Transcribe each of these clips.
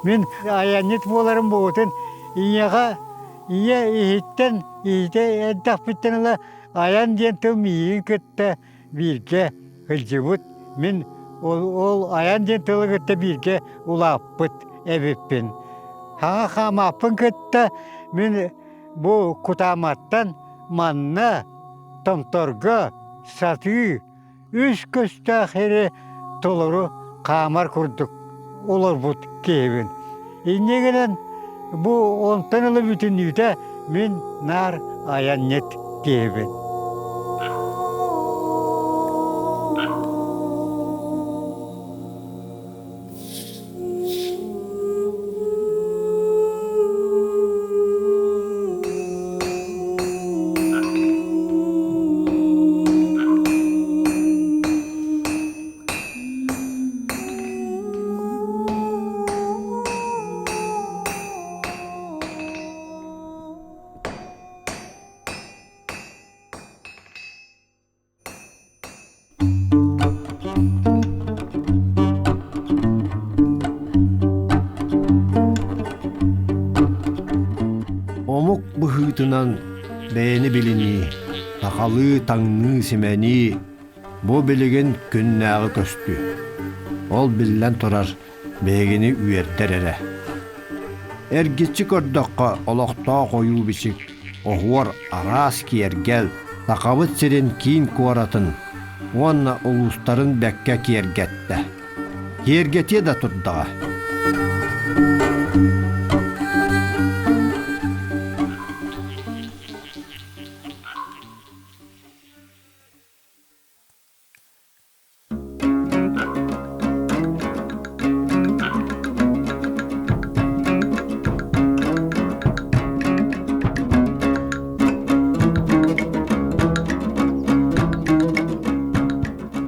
Мин айанньыт буоларым бугутун ийэҕэ ийэ иһиттэн иһитэ эрдэхпиттэн ыла айан диэн тыл миигин кытта бииргэ сылдьыбыт. Мин ол, ол айан диэн тылы кытта бииргэ улааппыт эбиппин. Хаҥа хаамааппын кытта мин бу Кутааматтан манна Томторго сатыы үс көстөөх сири толору хаамар курдук олорбут киһибин. Инньэ гынан бу онтон ыла бүтүннүүтэ мин наар айанньыт киһибин. Омук быһыытынан бэйэни билинии, сахалыы таҥныы-симэнии бу билигин күннээҕи көстүү. Ол биллэн турар, биһигини үөрдэр эрэ. Эргиччи көрдөххө, олохтоох ойуу-бичик, оһуор араас киэргэл Сахабыт сирин киин куоратын уонна улуустарын бэккэ киэргэттэ. Киэргэтиэ да турдаҕа.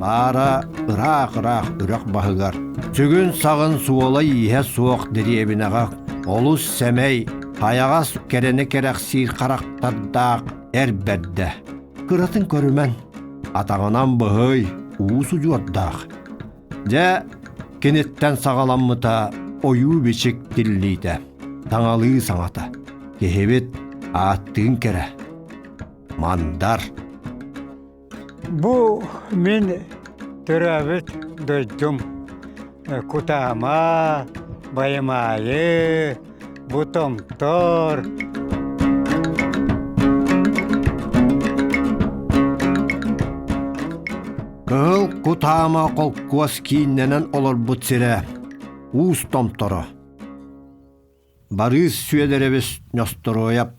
Баара ыраах-ыраах үрэх баһыгар, сүгүн-саҕын суола-ииһэ суох дэриэбинэҕэ олус сэмэй, хайаҕас кэрэни кэрэхсиир харахтардаах эр бэрдэ. Кыратын көрүмэн, атаҕынан быһый, уу судьуордаах. Дьэ, киниттэн саҕаламмыта ойуу-бичик тиллиитэ, таҥалыы саҥата. Киһибит ааттыын кэрэ. Мандар. Бу мин төрөөбүт дойдум Кутаама, Байымаайы, бу Томтор. Кыһыл Кутаама холкуос кииннэнэн олорбут сирэ Уус Томторо. Барыыс Сүөдэрэбис Ньосторуойап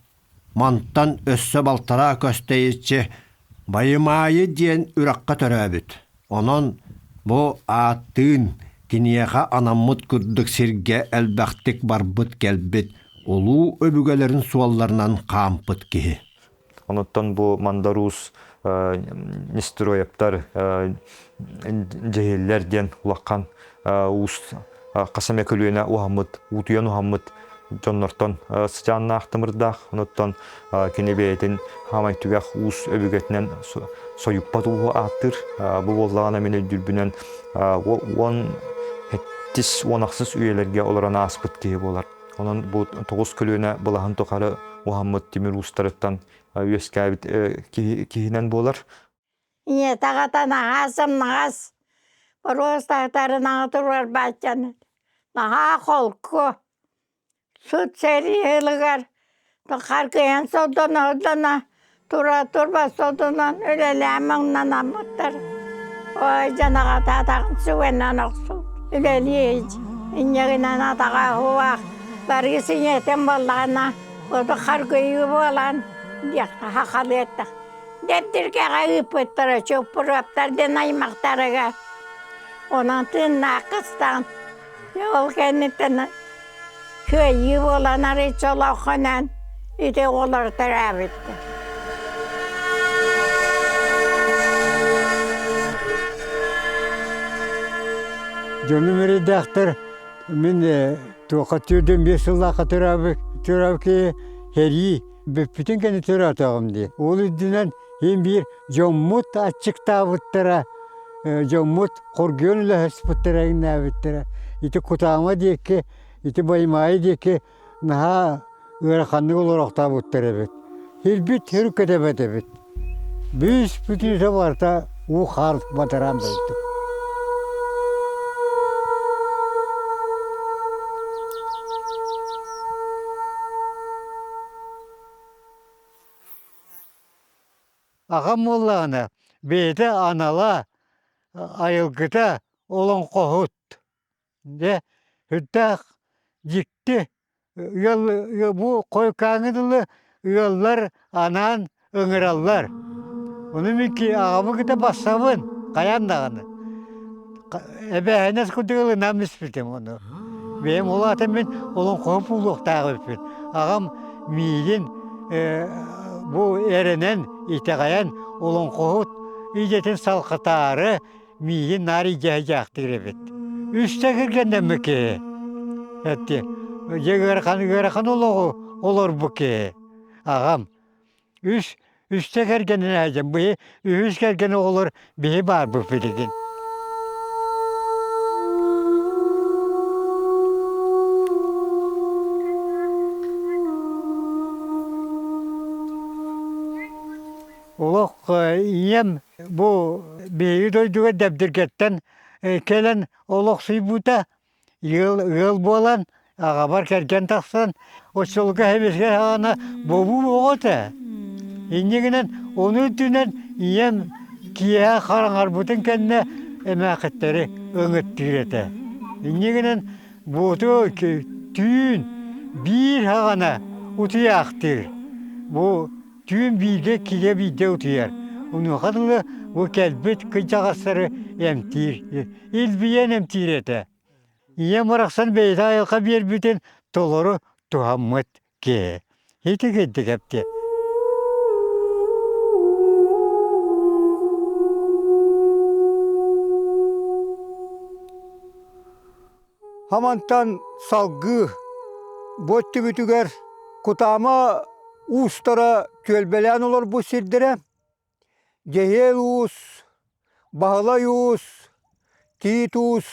мантан өссө балтараа көстөйүччү Байымаайы диэн үрэххэ төрөөбүт. Онон бу ааттыын киниэхэ анаммыт курдук сиргэ элбэхтик барбыт-кэлбит улуу өбүгэлэрин суолларынан хаампыт киһи. Онуттан бу Мандаруус Нестероевтар дьэһиэллэр диэн улахан уус хас эмэ көлүөнэ уһаммыт, уутуйан уһаммыт дьоннортон сыдьааннаах тымырдаах, онуттан кини бэйэтин хаамай түгэх уус өбүгэтинэн сойуппат ууһу ааттыыр. Бу буоллаҕына мин өйдүүрбүнэн уон сэттис, уон ахсыс үйэлэргэ олорон ааспыт киһи буолар. Онон бу тоҕус көлүөнэ былаһын тухары уһаммыт тимир уустарыттан үөскээбит киһинэн буолар. Ийэтэ аҕата наһаа сымнаҕас, боруостаахтарынаҕа туруорбааччан наһаа холку, сут сэрии сылыгар харгыйан сордоно-сордоно тура турба сордонон үлэлээн маҥнанаммыттар. Ой дьон аҕата атаҕын сүгэнэн охсубут үлэлии инньэ гынан атаҕа уһуох барыс ийэтин буоллаҕына оту харгыйыы буолан диэххэ хахалыаттах Дэбдиргэҕэ ыыппыттара Чуппуруоптар диэн аймахтарыгар. Онон тыыннаах кыстаан, ол кэнниттэн кыайыы буолан арыычча олоххонон ити оҕолор төрөөбүттэр. Дьонум эрэйдээхтэр мин туохха түүрдүм биэс сыллаахха төрөөбүт төрөөбүт киһи сэрии Бүппүтүн кэннэ төрөөтөҕүм дии. Ол үрдүнэн иһин биир дьоммут аччыктаабыттара, дьоммут хоргуйан үлэһэспиттэрэ иҥнээбиттэрэ. Ити Кутаама диэки Ити Баймаайы диэки наһаа ыараханнык олорохтообуттар эбит. Ирбит сир көтөбөт эбит. Бүүс бүтүүтэ барыта уу хаар батараан дойду. Аҕам буоллаҕына бэйэтэ анала, айылгыта олоҥхоһут. Дьэ, сүрдээх дьикти ыал бу хойукааҥҥы дылы ыаллар анаан ыҥыраллар. Ону мин аҕабын кытта бассабын хайаан даҕаны. Эбээһинэс курдук ылынан испитим ону. Бэйэм ол аата мин олоҥхоһут буолуохтаах эбиппин. Аҕам миигин бу эрэнэн, итэҕэйэн олоҥхоһут идэтин салҕатаары миигин наар идьээдьээхтиир эбит. Үстэ кэргэннэммит киһи. Этти, дьэ ыарахан ыарахан олоҕу олорбут киһи. Аҕам үс үстэ кэргэнинээдьэн быһы үһүс кэргэн оҕолор биһи баарбыт билигин. Олох ийэм Бу биһиги дойдуга Дэбдиргэттэн кэлэн олохсуйбута, ыал, ыал буолан, аҕабар кэргэн тахсан, оччолорго сэбиэскэй саҕана бобуу оҕо этэ. Инньэ гынан ону үрдүнэн ийэм киэһэ хараҥарбытын кэннэ эмээххиттэри ыҥыттыыр этэ. Инньэ гынан буоту түүн биир саҕана утуйаахтыыр. Бу Түүн бииргэ кигэ биирдэ утуйар. Онуоха дылы бу кэлбит кырдьаҕастары эмтиир, илбийэн эмтиир этэ. Ийэм барахсан бэйэтэ айылҕа биэрбитин толору туһаммыт киһи. Ити кырдьык эптиэ. Хамантан салгыы бу өттүбүтүгэр Кутаама уустара түөлбэлээн олорбут сирдэрэ Дьэһиэл уус, Баһылай уус, Тиит уус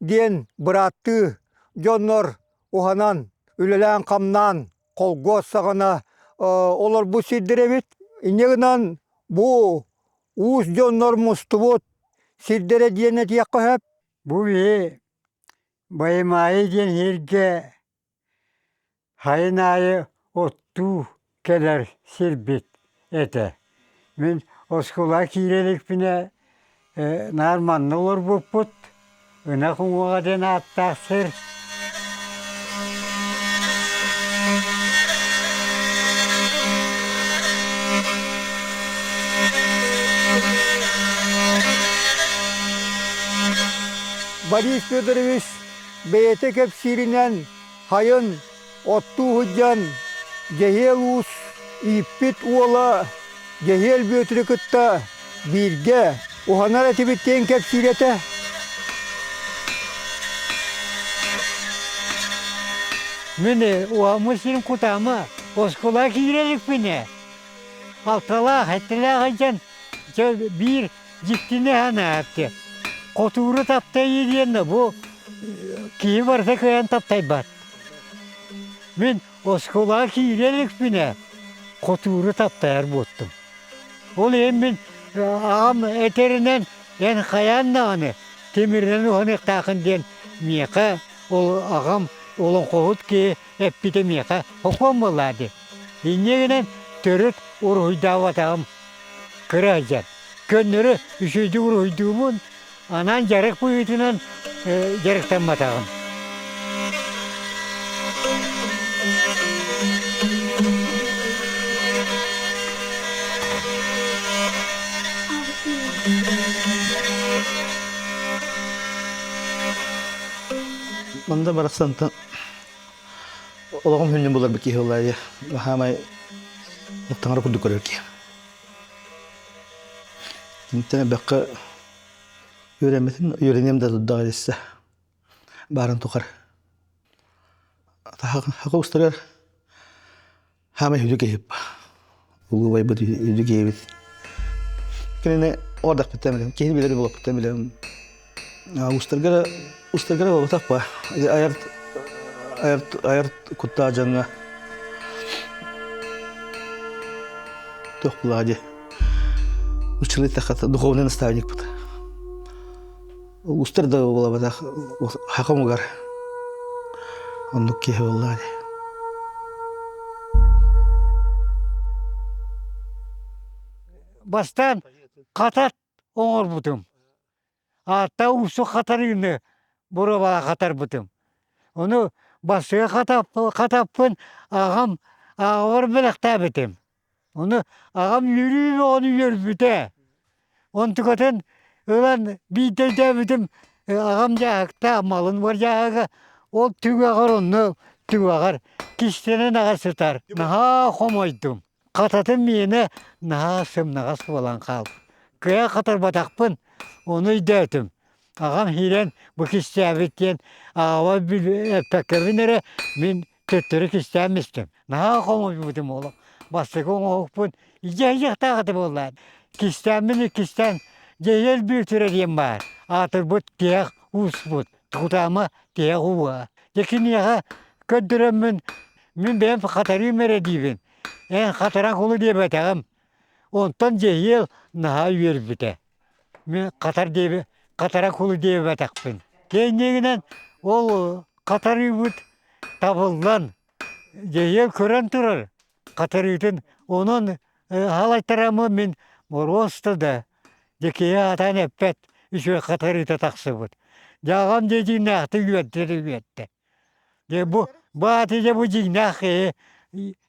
диэн бырааттыы дьоннор уһанан, үлэлээн-хамнаан холкуос саҕана олорбут сирдэрэ эбит. Инньэ гынан бу уус дьоннор мустубут сирдэрэ диэн этиэххэ сөп. Бу биһи Байымаайы диэн сиргэ сайын аайы оттуу кэлэр сирбит этэ. Мин оскуолаҕа киирэ иликпинэ наар манна олорбуппут, ынах уҥуоҕа диэн ааттаах сир. Борис Федорович бэйэтэ кэпсииринэн хайын оттуу сылдьан Дьэһиэл Уус ииппит уола Дьэһиэл Бүөтүрү кытта бииргэ уһанар этибит диэн кэпсиир этэ. Мин уһаммыт сирим Кутаама оскуолаҕа киирэ иликпинэ алталаах, сэттэлээх сылдьан дьэ биир дьиктини санаабыт. Хотууру таптайыы диэн бу киһи барыта кыайан таптайбат. Мин оскуолаҕа киирэ иликпинэ хотууру таптайар буолтум. Ол иһин мин аҕам этэринэн эн хайаан даҕаны тимиринэн уһаныахтааххын диэн миэхэ ол аҕам олоҥхоһут киһи эппитэ миэхэ сокуон буоллаа дии. Инньэ гынан төрүт уруһуйдаабатаҕым кыра сылдьан. Көннөрү үчүгэйдик уруһуйдуубун, анаан дьарык быһыытынан дьарыктамматаҕым. Манна барахсантан олоҕум хүннүн булар киһи буолла хаамай таҥара курдук көрөр киһи. Интэн элбэххэ үөрэммитин үөрэниэм да турдаҕа дессе баарын тухары. Хака устарыгар хаамай хүлү киһип. Улуу байбыт үдү киһибит. Кинини ордахпыттан билем, киһини билэр буолаппыттан билем. Устаргара устаргара буолбатах ба. Айар Айар куттаах дьоҥҥо туох булаа дии. Училы тахата духовный наставникпыт. Устар да буолабатах хакамугар оннук киһи буоллаа дии. Бастаан хатат оҥорбутум. Аатта уустук хатарыыны боруобаҕа хатарбытым. Ону бастакы хатаппын аҕам аҕабар бэлэхтээбитим. Ону аҕам үөрүү бөҕөнү үөрбүтэ. Онтукатын ылан биирдэ өйдөөбүтүм аҕам дьааһыктаах малын бар дьааһыга ол түгэҕэр онно түгэҕэр кистэнэн аҕа сытар. Наһаа хомойдум. Хататым миэнэ наһаа сымнаҕас буолан хаалбыт. Кыайа хатарбатахпын, ону өйдөөтүм. Аҕам киирэн бу кистээбит диэн аҕабар эппэккэбин эрэ мин төттөрү кистээн истим. Наһаа хомойбутум олох. Бастакы оҥоһукпун дьиэһийиэхтээх этэ буоллаан. Кистээммин иккистээн дьиэһийэл бүөтүрэ диэн баар. Аатырбыт тиһэх ууспут. Кутаама тиһэх ууга. Дьэ киниэхэ көрдөрөммүн мин бэйэм хатарыым эрэ диибин. Эн хатаран кулу диэбэтэҕим. Онтон дьиэһийэл наһаа үөрбүтэ. Мин хатар диэби хатара кулу диэбэтэхпин. Кэннигинэн ол хатарыыбыт табыллан дьиэһийэл көрөн турар хатарыытын онон халайтарамы мин боруоста да дьэ киһи аатаан эппэт үчүгэй хатарыыта тахсыбыт. Дьэ аҕам дьэ дьиҥнээхтик үөрдэ да үөрдэ. Дьэ бу бу ааты дьэ бу дьиҥнээх киһи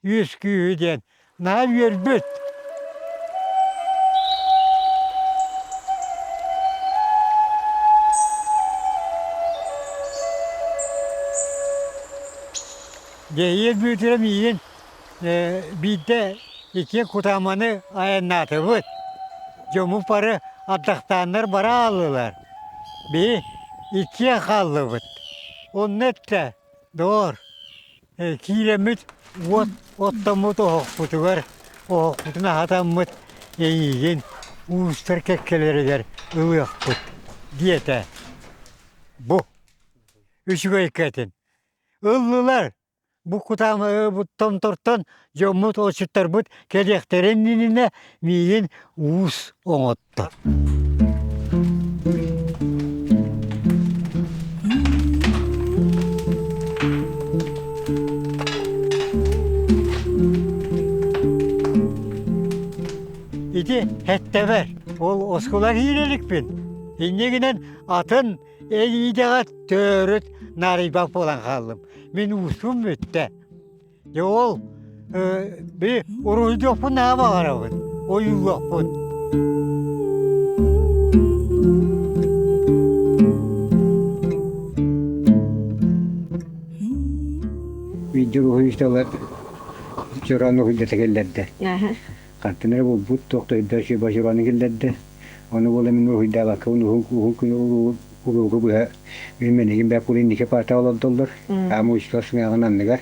үөскүүһү диэн наһаа үөрбүт. Дьэ ийэ Бүөтүрэ миигин биирдэ икки кутааманы айаннаатыбыт. Дьоммут бары ардахтааннар бара ааллылар. Биһи иккиэн хааллыбыт. Онно эттэ, доҕор, киирэммит уот оттоммут оһохпутугар оһохпутун аһатаммыт эйиигин уустар кэккэлэригэр ылыахпыт диэтэ. Бу үчүгэйкэтин ыллылар. Бу кутаамы томтортон дьоммут отчуттарбыт кэлиэхтэрин иннинэ миигин уус оҥотто. Ити һэттэбэр ол оскуола киирэ иликпин. Инньэ гынан атын Элиидэҕэ төрүт нарыйбат буолан хааллым. Мин уусум бүттэ. Дьэ ол би уруһуйдуохпун наһаа баҕарабын, ойуулуохпун. Видео уруһуйдалар чорон уруһуйдата кэллэрдэ. Хантан эрэ булбут туох да өйдөөх бажураны киллэрдэ. Ону буола мин уруһуйдаабаккабын уһун уһун күн уруогу быһа мин мэнигин бэк инники паата олордоллор. Аама учуутал сыҥааҕын анныгар.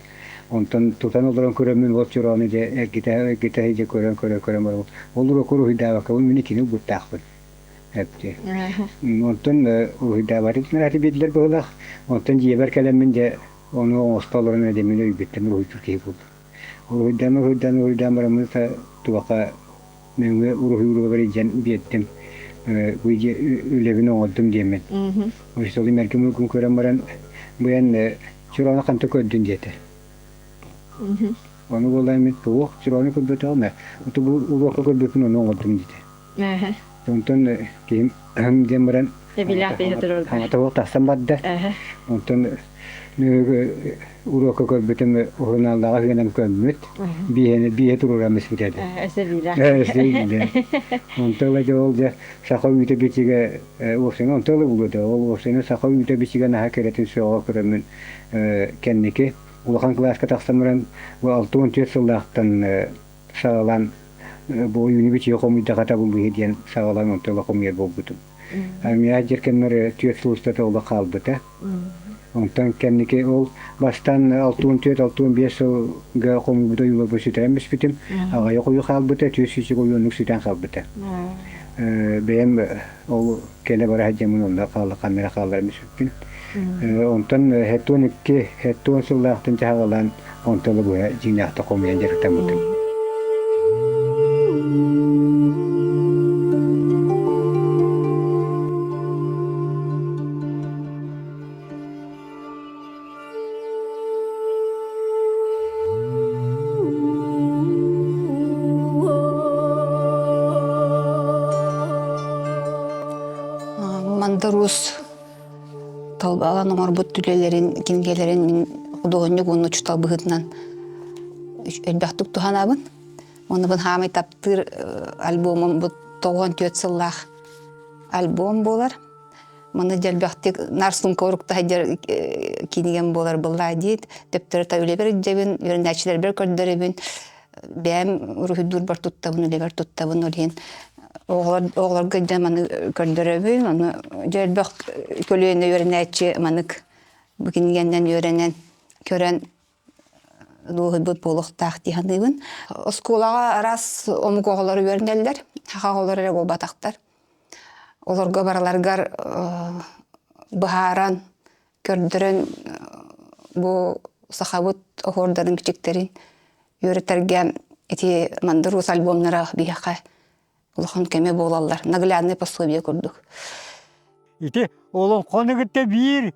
Онтон тутан олорон көрөммүн ол чороону дьэ эргитэ эргитэ дьэ көрөн көрө көрөн барабын. Ол уруокка уруһуйдаабаккабын мин иккини ылбыттаахпын. Эпти. Онтон уруһуйдаабатын ати биэрдилэр быһыылаах. Онтон дьиэбэр кэлэммин дьэ ону оҥосто олорон эдэммин өйбүттэн уруһуйдуур киһи буоллум. Уруһуйдаан уруһуйдаан уруһуйдаан бараммын туохха нөҥүө уруһуйуурга илдьэн биэрдим. Бу үлэбин оҥордум диэммин. Учууталым эргим ургун көрөн баран бу эн чуроону ханта көрдүн диэтэ. Ону буолан мин туох чуроону көрбөтөҕүм ээ. Оту бу уруокка көрбүппүн ону оҥордум диэтэ. Онтон киһим диэн баран хаҥата тахсан барда. Онтон уруокка көрбүтүм урунааллааҕа үһүнэн көммүт бииһэни бииһэ туруоран испит этэ. Онто ыла дьэ ол дьэ саха үүтэ бичигэ уопсайынан онто ыла булуота ол уопсайынан саха үүтэ бичигэ наһаа кэрэтин сөҕө көрөммүн кэнники улахан кылааска тахсан баран бу 64 сыллаахтан саҕалаан бу ойууну бичигэ хомуйдахха табыллыыһы диэн саҕалаан онто ыла хомуйар буолбутум. Армия дьэркэммэр түөрт сыл устата олох хаалбыта. Онтон кэнники ол бастаан 64-65 сылга хомуйбут ойууларбын сүтэрэн бүспүтүм. Аҕыйах ойуу хаалбыта, 400 ойууннук сүтэн хаалбыта. Бэйэм ол кэлэ бара сылдьаммын онно хаалла ханна эрэ хаалларан бүппүн. Онтон 72 70 сыллаахтан чаһаҕалаан онтон ыла быһа дьиҥнээхтик хомуйан дьарыктаммытым. Мандар Уус талбалаан оҥорбут үлэлэрин, кинигэлэрин мин худуоһунньук уонна учуутал быһыытынан элбэхтик туһанабын. Уонна бу хаамай таптыыр альбомум бу 94 сыллаах альбом буолар. Маны дьэлбэхтик наар сумка уруктаһа сылдьар кинигэм буолар быллаа диит. Төптөрү үлэбэр илдьэбин, үөрэнээччилэрбэр көрдөрөбүн. Бэйэм уруһуйдуурбар туттабын, үлэбэр туттабын. Ол иһин оҕолорго дьэ маны көрдөрөбүн. Ону дьэ элбэх көлүөнэ үөрэнээччи манык бу кинигэннэн үөрэнэн көрөн дуоһуйбут буолуохтаах дии саныыбын. Оскуолаҕа араас омук оҕолоро үөрэнэллэр, саха оҕолоро эрэ буолбатахтар. Олорго барыларыгар быһааран, көрдөрөн бу сахабыт оһуордарын бичиктэрин үөрэтэргэ ити Мандар Уус альбомнара биһиэхэ улахан көмө буолаллар, наглядное пособие курдук. Ити олоҥхону кытта биир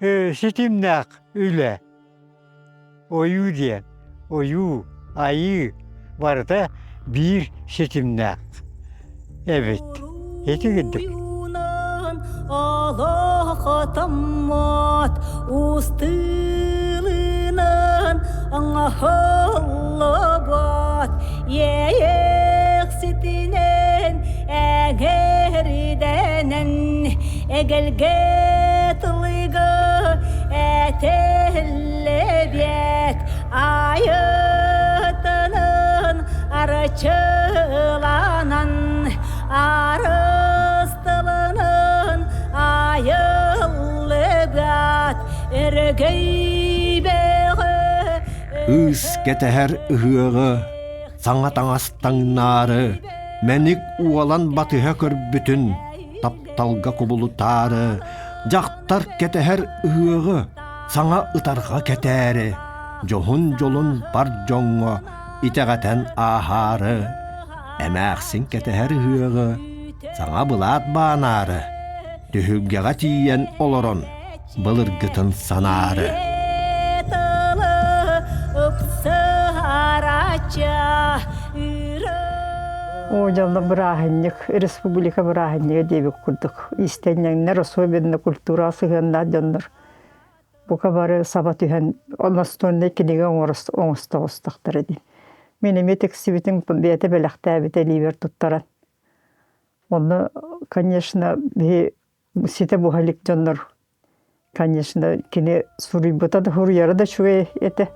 ситимнээх үлэ. Ойуу диэн, ойуу, айыы барыта биир ситимнээх эбит. Ити курдук. Олохотоммот устылынан оҥоһуллубут иэйэхситинэн эҥэрдэнэн эгэлгэ тылыга этиллибэт айытынан арчыланан арыстылынан айыллыбат өрөгөй бөҕө Кыыс кэтэһэр ыһыаҕы саҥа таҥас таҥнаары, мэник уолан батыһа көрбүтүн тапталга кубулутаары, дьахтар кэтэһэр ыһыаҕы саҥа ытарҕа кэтээри, дьоһун-дьолун бар дьоҥҥо итэҕэтэн ааһаары, эмээхсин кэтэһэр ыһыаҕы саҥа былаат баанаары, түһүлгэҕэ тиийэн олорон былыргытын санаары. Оо, дьолло бырааһынньык, республика бырааһынньыга диэбит курдук. Иистэнньэҥнэр, особенно культураҕа сыһыаннаах дьоннор бука бары саба түһэн настольнай кинигэ оҥосто оҕустахтара дии. Мин эмиэ тиксибитим бэйэтэ бэлэхтээбитэ илиибэр туттаран. Онно, конечно, биһи ситэ буһа илик дьоннор, конечно, кини суруйбута да суруйара да үчүгэй этэ.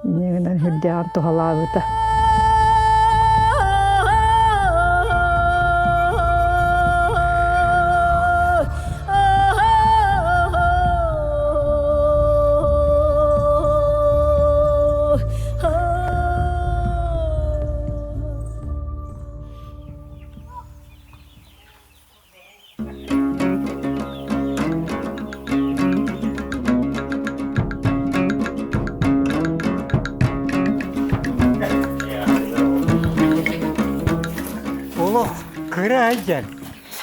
Инньэ гынан сүрдээҕин туһалаабыта. Олох кыра сылдьан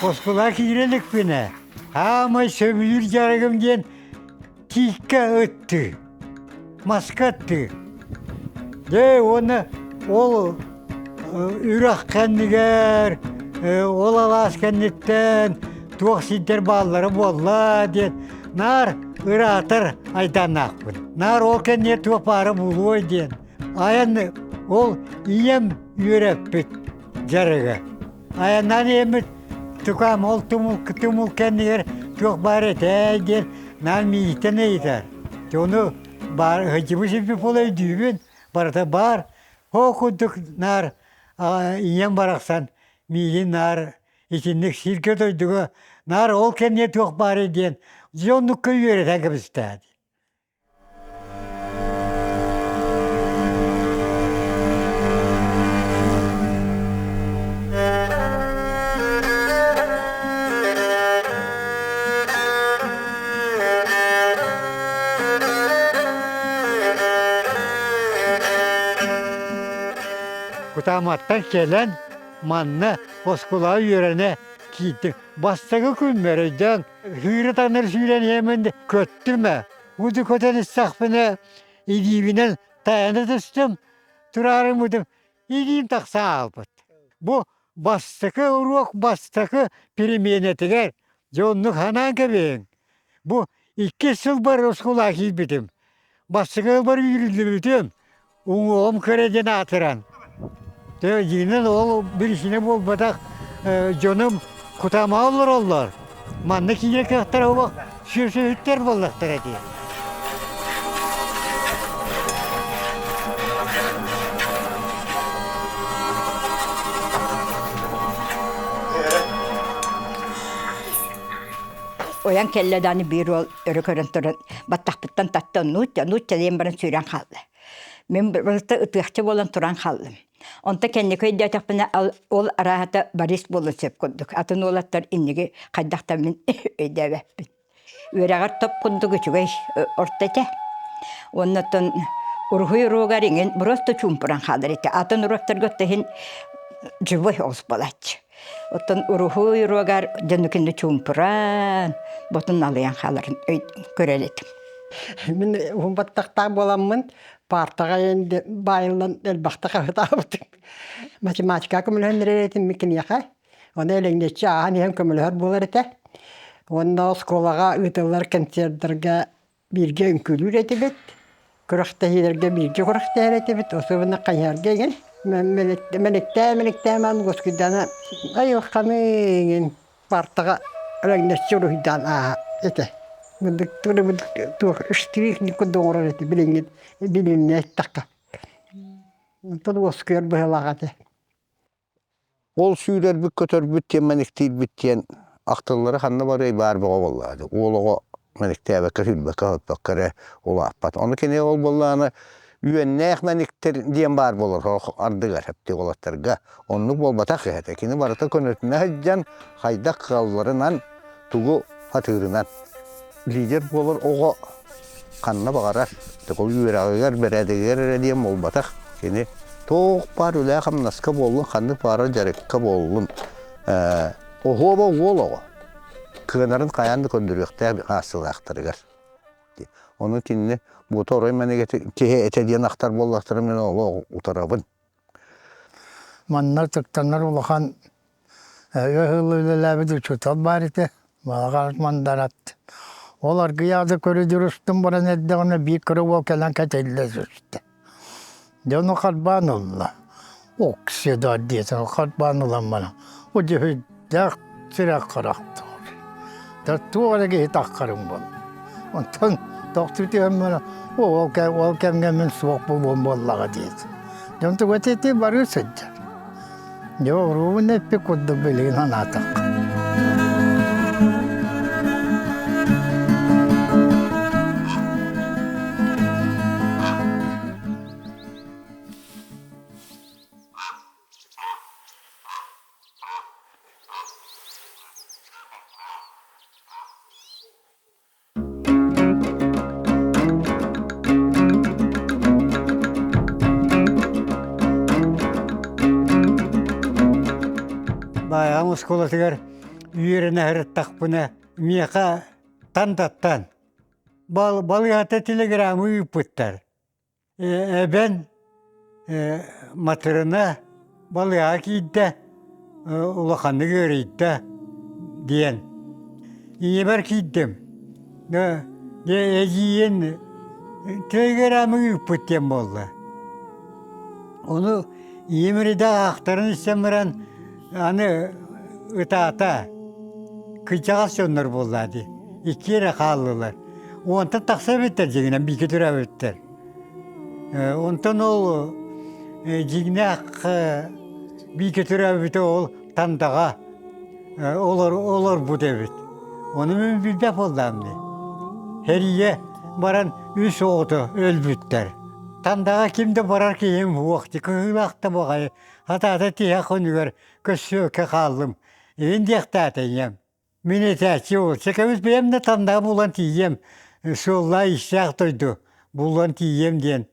оскуола киирэ иликпинэ хаамай сөбүлүүр дьарыгым диэн тииккэ ыттыы, маска ыттыы. Дьэ уонна ол үрэх кэннигэр, ол алаас кэнниттэн туох сирдэр бааллара буолла диэн наар ыраатар айдааннаахпын. Наар ол кэннигэр туох баара буолуой диэн. Айан ол ийэм үөрэппит дьарыга. Айаннаан ийэммит тукаам ол тумул, тумул кэннигэр туох баар этэй диэн наар миигиттэн ыйытар. Ону баар сылдьыбыт сирбит буола өйдүүбүн, барыта баар. Ол курдук наар ийэм барахсан миигин наар итинник сиргэ-дойдуга наар ол кэннигэр туох баарый диэн дьэ оннукка үөрэтэн кэбистэ. Кутааматтан кэлэн манна оскуолаҕа үөрэнэ киирдим. Бастакы күммэр өйдөөн сүүрэ таҥнары сүүрэн иһэммин көттүм ээ. Уду көтөн истэхпинэ илиибинэн тайана түстүм, тураары илиим тахса хаалбыт. Бу бастакы уруок бастакы переменэтигэр дьэ оннук санаан кэбиһиҥ. Бу иккис сылбар оскуолаҕа киирбитим. Бастакы сылбар үүрүллүбүтүм. Уҥуоҕум кыра диэн аатыран. Дьэ дьиҥинэн ол биричиинэ буолбатах дьонум Кутаамаҕа олороллор. Манна киирэр кыахтара олох сүөсүһүттэр буоллахтара дии. Ойон кэллэ даҕаны биир уол өрө көрөн туран баттахпыттан татта нуучча нуучча диэн баран сүүрэн хаалла. Мин барыта ытыахча буолан туран хааллым. Онто кэнники өйдөөтөхпүнэ ол арааһата Борис буолуон сөп курдук. Атын уолаттар инниги хайдах да мин өйдөөбөппүн. Үөрэҕэр топ курдук үчүгэй орто этэ. Оннуттан уруһуй уруогар иҥин просто чуумпуран хаалар этэ. Атын уруоктарга иһин живой оҕус буолааччы. Оттон уруһуй уруогар дьонукинни чуумпуран, ботун налыйан хааларын көрөр этим. Мин уһун баттахтаах буоламмын паартаҕа баайыллан элбэхтэ хаһытаабытым. Математика көмөлөһөн эрэр этим киниэхэ. Оны элэҥнэччи ааһан иһэн көмөлөһөр буолар этэ. Уонна оскуолаҕа ыытыллар концерттарга бииргэ үҥкүүлүүр этибит. Күрэхтэһиилэргэ бииргэ күрэхтэһэр этибит. Особенно хайыһарга игин. Мэликтээ, мэликтээ маан госкуйдана айылханы игин паартаҕа элэҥнэччи уруһуйдаан ааһа этэ. Туох штрих курдук оҥорор этэ билиҥҥи билиҥҥи эттэххэ. Онтон уоскуйар быһыылаах этэ. Ол сүүрэрбит көтөрбүт диэн мэниктиирбит диэн ахтыллара ханна барыай баар бөҕө буоллаҕа дии. Уол оҕо мэниктээбэккэ, сүүрбэккэ-көппөккө эрэ улааппат. Ону кини ол буоллаҕына үөннээх мэниктэр диэн баар буолар ардыгар эптик уолаттарга. Оннук буолбатах этэ. Кини барыта көнөтүнэ сылдьан хайдах кыалларынан, тугу сатыырынан. Лидер буолар оҕо ханна баҕарар, ол үөрэҕигэр, бэрээдэгигэр эрэ диэн буолбатах. Кини туох баар үлэ-хамнаска буоллун, ханнык баҕарар дьарыкка буоллун, оһуоба уол оҕо кыанарын хайаан да көрдөрүөхтээх хаасылаахтарыгар. Ону кинини буота орой мэнигэ киһи этэ диэн ахтар буоллахтара мин олох утарабын. Манна тыктанар улахан ыһыллы үлэлээбит учуутал баар этэ, Балаҕан Мандарат. Ол аргыйаады көрүдүрүстүн баран эрдэҕинэ биир кыра уол кэлэн кэтиллэ түстэ. Дьэ ону харбаан ылла. Оксида диэтин харбаан ылан баран, бу дьүһүйдээх сирэх харахтаах. Да туох эрэ киһи таххарым буолла. Онтон тохтуу түһэн баран, ол, ол кэмҥэ мин суох буолуом буоллаҕа диэтим. Дьон тугу этиэтий барыы сылдьар. Дьэ, уруубун эппит курдук билигин санаатахха. Баайаҕам оскуолатыгар үөрэнэ сырыттахпына миэхэ тантаттан балыыһата телеграммы ыыппыттар. Эбэн Матырына балыыһаҕа киирдэ, улаханнык ыарыйда диэн. Ийэбэр киирдим. Эдьиийин телеграммы ыыппыт диэн буолла. Ону ийэм эрдэ аахтаран истэн баран аны ытаата. Кырдьаҕас дьоннор буолла дии. Икки эрэ хааллылар. Уонтан тахса эбиттэр дьиҥинэн бииргэ төрөөбүттэр. Онтон ол дьиҥнээх бииргэ төрөөбүтэ ол Тандаҕа олорбут эбит. Ону мин билбэт буоллаҕым дии. Сэриигэ баран үс оҕото өлбүттэр. Тандаҕа ким да барар киһим суох дии, кыһыылаах да баҕайы. Хатаата тиһэх күнүгэр көссүөккэ хааллым. Иһин диэхтээтэ ийэм. Мин этээччи ол. Чэкэбис бэйэм да Тандаҕа булан тиийиэм, суоллаах-иистээх дойду булан тиийиэм диэн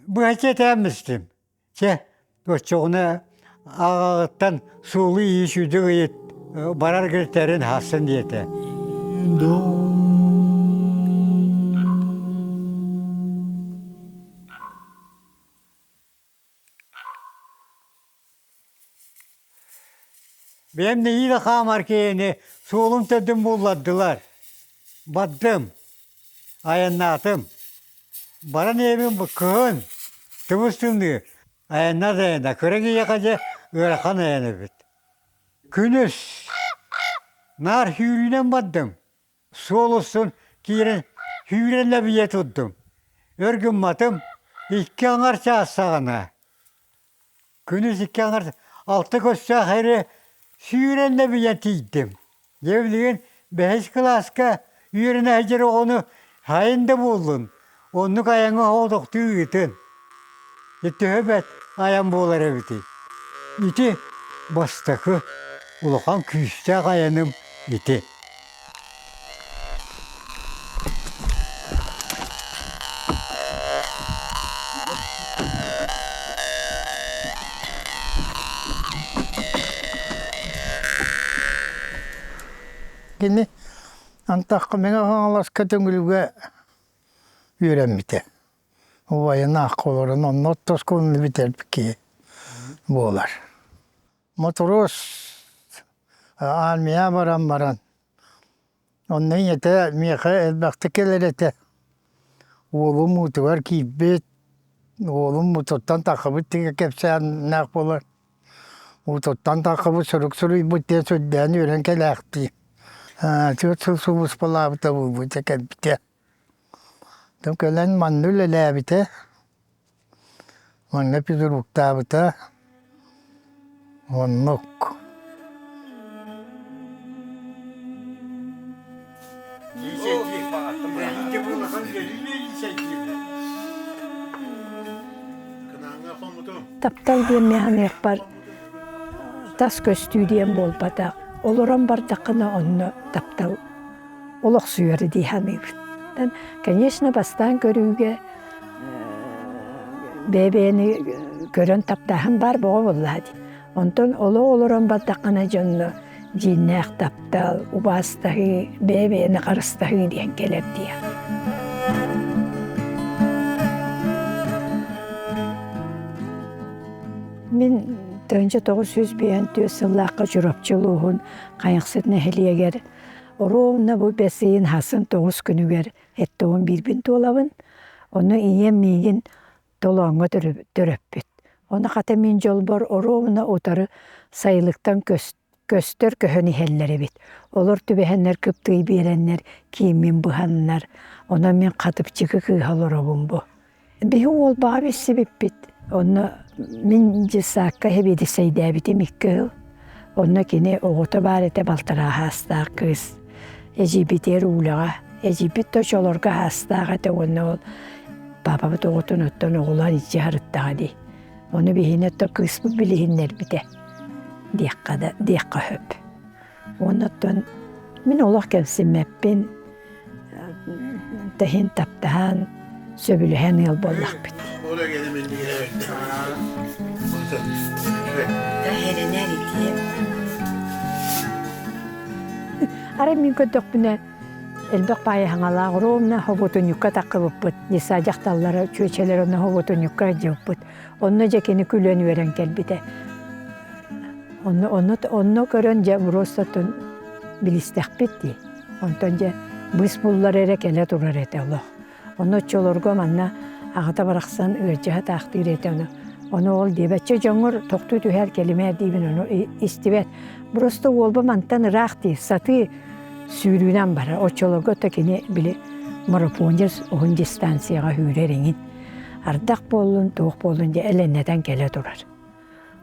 быһаччы этээммистим. Чэ, Оччоҕуна аҕаҕыттан суолу-ииһи сүүрдүк ыйыт, барар гиртэрин хаассын диэтэ. Бэйэм нэһиилэ хаамар киһини суолум төрдүн буллардылар. Бардым, айаннаатым. Баран иһэбин кыһын, тыбыс-тымныы, айаннар да айанна, кыра киһиэхэ дьэ ыарахан айан эбит. Күнүс наар сүүрүүнэн бардым. Суол устун киирэн сүүрэн лэбийэ турдум. Өр гымматым, икки аҥар чаас саҕана. Күнүс икки аҥар алта көстөөх эрэ сүүрэн лэбийэн тиийдим. Дьэ билигин бэһис кылааска үөрэнэ сылдьар оҕону сайын да буоллун, оннук айаҥҥа оҕотохтуу ыытын. Төһө бэрт айан буолар эбитий? Ити бастакы улахан күүстээх айаным ити. Кини антахха Мэҥэ Хаҥаласка Төҥүлүгэ үөрэммитэ. Убайын аахха олорон онно оттоскуоланы бүтэрбит киһи буолар. Мотуруос армия баран баран онно ийэтэ миэхэ элбэхтик кэлэр этэ. Уолум уутугар киирбит, уолум уутуттан таххыбыт диэн кэпсээннээх буолар. Уутуттан таххыбыт сурук суруйбут диэн сүрдээн үөрэн кэлээхтии. Түөрт сыл сулууспалаабыта буолбута кэлбитэ. Кэлэн манна үлэлээбитэ, манна физруктаабыта, оннук. Таптал диэн мин саныахпар тас көстүү диэн буолбатах. Олорон бардаххына онно таптал олохсуйар дии саныыбын. Конечно, бастаан көрүүгэ бэйэ-бэйэни көрөн таптааһын баар боҕо буоллаҕа дии. Онтон олох олорон бардаххына дьонно дьииннээх таптал, убаастаһыы, бэйэ-бэйэни харыстаһыы диэн кэлэр дии. Мин 1954 сыллаахха Чурапчы улууһун Хайахсыт нэһилиэгэр Оруобуна бу бэс ыйын хасын тоҕус күнүгэр эттоҕун биирбин туолабын. Ону ийэм миигин толооҥҥо төрөппүт. Ону хата мин дьолбор оруобуна утары сайылыктан көстөр көһөн иһэллэр эбит. Олор түбэһэннэр кыптыый биэрэннэр кииммин быһаннар. Онон мин хатыпчыкы кыыһа олоробун бу. Биһи уолбаҕа билсибиппит. Онно мин дьыссаакка сэбиэдиссэйдээбитим икки ыал. Онно кини оҕото баар этэ балтараа саастаах кыыс. Эдьиийбитигэр Улаҕа. Эдьиийбит да оччолорго саастаах этэ уонна ол паапабыт оҕотун оттон оҕолоон илдьэ сырыттаҕа дии. Ону биһини оттон кыыспыт билиһиннэрбитэ диэххэ да диэххэ сөп. Уонна оттон мин олох кэмсиммэппин, тэһин таптаһан, сөбүлэһэн ыал буоллахпыт. Арай мин көрдөхпүнэ элбэх баайы хаҥалаах ровно хоботунньукка таххыбыппыт. Десса дьахталлара, чүөчэлэр онно хоботунньукка сылдьыбыппыт. Онно дьэ кини күлэн үөрэн кэлбитэ. Онно, онно, онно көрөн дьэ просто билистэхпит дии. Онтон дьэ быыс буллар эрэ кэлэ турар этэ олох. Ону оччолорго манна аҕата барахсан ыалдьыһа таахтыыр этэ ону. Ону ол диэбэччэ дьоҥҥор тохтуу түһээр кэлимээр диибин ону истибэт. Просто уолба мантан ыраах дии сатыы сүүрүүнэн барар. Оччолорго то кини били марафонец уһун дистанцияҕа сүүрэр иҥин. Ардах буоллун, туох буоллун дьэ элэннэтэн кэлэ турар.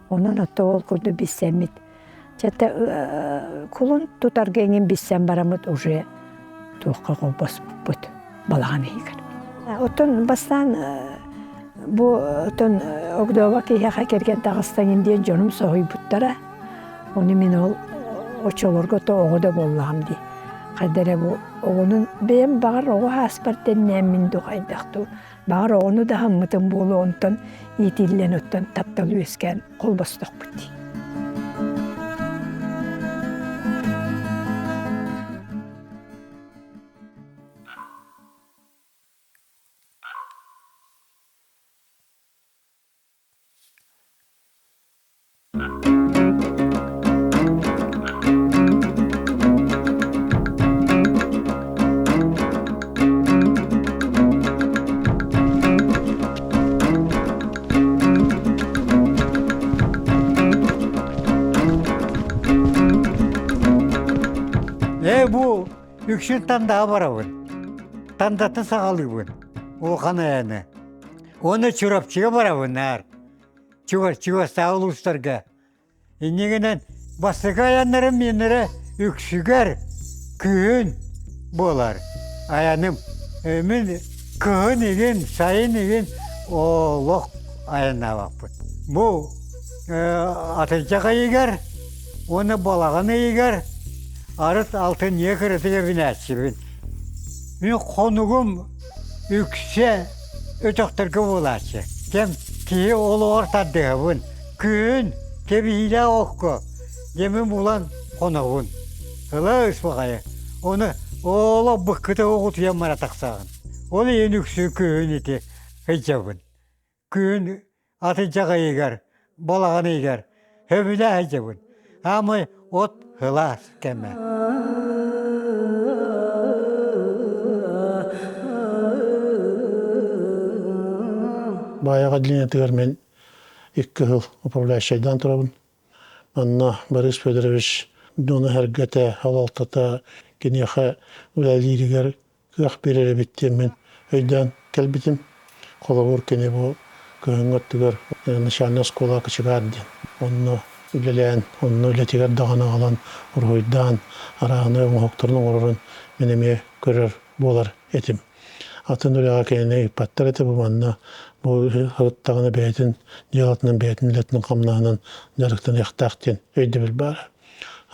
Онон отто ол курдук билсэммит Чэ кулун тутарга эҥин билсэн бараммыт уже туохха холбоспуппут балаҕан иһигэр. Оттон бастаан бу оттон огдообо киһиэхэ кэргэн таҕыстаҥын диэн дьонум соһуйбуттара. Ону мин ол оччолорго то оҕо да буоллаҕым дии. Хайда эрэ бу оҕону бэйэм баҕар оҕо ааспар тэннээммин дуу хайдах дуу баҕар оҕону да аһаммытым буолуо онтон иитиллэн оттон таптал үөскээн холбостохпут дии. Ээ бу үксүн Тандаҕа барабын. Тандатын саҕалыыбын. Улахан айаны. Уонна Чурапчыга барабын наар. Чугас чугастааҕы улуустарга. Иннигинэн бастакы айаннарым миэннэрэ үксүгэр күһүн буолар. Айаным мин кыһын игин, сайын игин олох айаннаабаппыт. Бу атырдьах ыйыгар уонна балаҕан ыйыгар арыт алтынньыга кыратык эбинээччибин. Мин хонугум үксэ өтөхтөргө буолааччы. Кэм киһи олоҕор тардыһабын. Күһүн кэбиһиилээх окко дьэмин булан хонобун. Ыла ыспаҕайы. Ону олох быккыта оҕутуйан бара тахсаҕын. Ол иһин үксүн күһүн ити сылдьабын. Күһүн атырдьах ыйыгар, балаҕан ыйыгар сөбүлээ сылдьабын. Аамай от сылаас кэмэ. Баайаҕа отделениетыгар мин икки сыл управляющайдаан турабын. Манна Борис Федорович дьону сэргэтэ, салалтата киниэхэ үлэлииригэр кыах биэрэр эбит диэммин өйдөөн кэлбитим. Холобур, кини бу кыһыҥҥы өттүгэр начальнай оскуола кочегар диэн. Онно үлэлээн, онно үлэтигэр даҕаны аҕалан уруһуйдаан, арааһынай оҥоһуктарын оҥорорун мин эмиэ көрөр буолар этим. Атын үлэҕэ кинини ыыппаттар этэ бу манна бу сырыттаҕына бэйэтин дьыалатынан, бэйэтин үлэтинэн хамнаһынан дьарыктаныахтаах диэн өйдөбүл баара.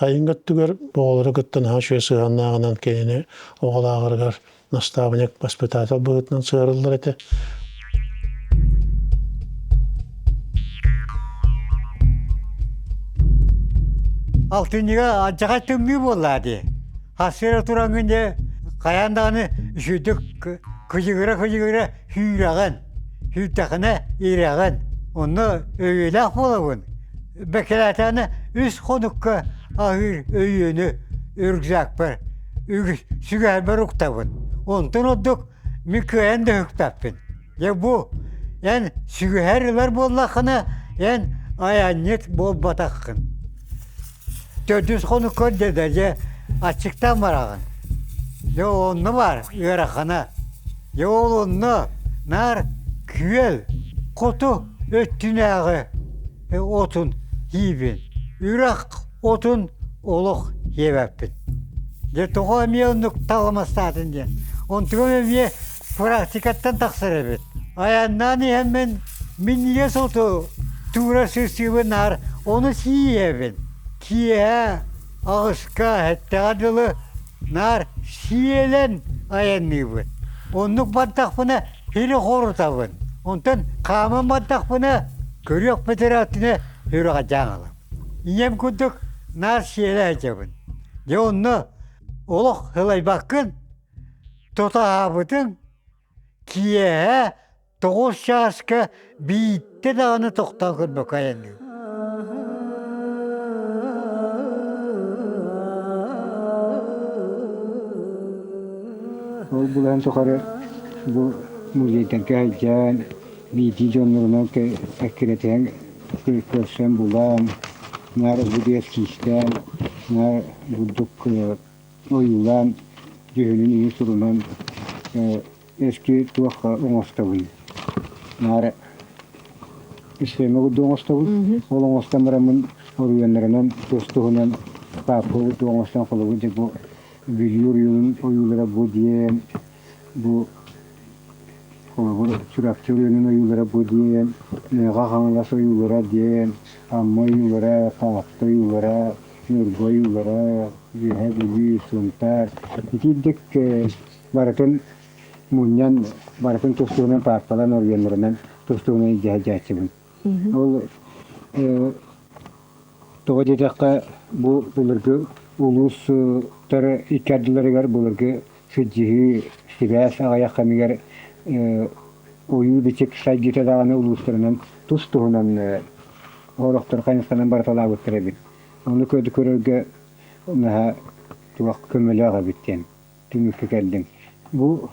Айыҥҥа өттүгэр оҕолору кытта наһаа үчүгэй сыһыаннааҕынан кинини оҕолааҕарыгар наставник, воспитатель быһыытынан сыһыарыллар этэ. Алтынньыга алдьархай тымныы буоллаа дии. Хассыыра тураҥҥын дьэ хайаан даҕаны үчүгэйдик кыдьыгыра-кыдьыгыра сүүрэҕин. Сүүрдэххинэ ирэҕин. Онно өйүөлээх буолабын. Бэкирээтэҕинэ үс хонукка аһыыр өйүөнү рюкзакпар сүгэһэрбэр уктабын. Онтон ордук мин кыайан да үһүкпэппин. Дьэ бу эн сүгэһэр ылар буоллаххына эн айанньыт буолбатаххын. Төрдүс хонукка дьэ дьэ аччыктаан бараҕын. Дьэ онно баар ыарахана. Дьэ ол онно наар күөл хоту өттүнээҕи отун сиибин. Үрэх отун олох сиэбэппин. Дьэ тоҕо эмиэ оннук талымастаатын диэн. Онтугум эмиэ практикаттан тахсар эбит. Айаннаан иһэммин минньигэс оту туура сырсыыбын наар ону сиэбин. Киэһэ аҕыска, сэттэҕэ дылы наар сиэлэн айанныыбын. Оннук бардахпына сири хорутабын. Онтон хааман бардахпына көрүөх бэтэрээттинэ сүрэҕэлдьээн ылабын. Ийэм курдук наар сиэлэ сылдьабын. Дьэ онно олох сылайбаккын, тутаһаабытыҥ киэһэ 9 чааска биирдэ даҕаны тохтоон көрбөккө айанныыбын. Ол булан тухары бу музейтарга сылдьан, биирдии дьоннорунан эккирэтиһэн көрсөн булан, наар бу киистээн, наар бурдук ойуулаан, дьүһүнүн ийэ сурунан эски туох оҥостобун. Наар исхема курдук оҥостобун. Ол оҥостон бараммын оруйуоннарынан тус-туһунан паапка курдук оҥостон холобур дьэ бу Бүлүү оройуонун ойуулара бу диэн, бу холобур Чурапчы оройуонун ойуулара бу диэн, Мэҥэ Хаҥалас ойуулара диэн, Амма ойуулара, Таатта ойуулара. Ньурба ойуулара, Үөһээ Бүлүү, Сунтаар итиирдик барытын мунньан, барытын тус-туһунан паапкалаан оройуоннарынан тус-туһунан илдьэ сылдьааччыбын. Ол тоҕо диэтэххэ, бу былыргы улуустар икки ардыларыгар былыргы сылдьыһыы, сибээс аҕыйах кэмигэр ойуу-бичик сайдыыта даҕаны улуустарынан тус-туһунан олохтор хайысханан барыталаабыттар эбит. Ону көрөргө наһаа туох көмөлөөх эбит диэн түмүккэ кэллим. Бу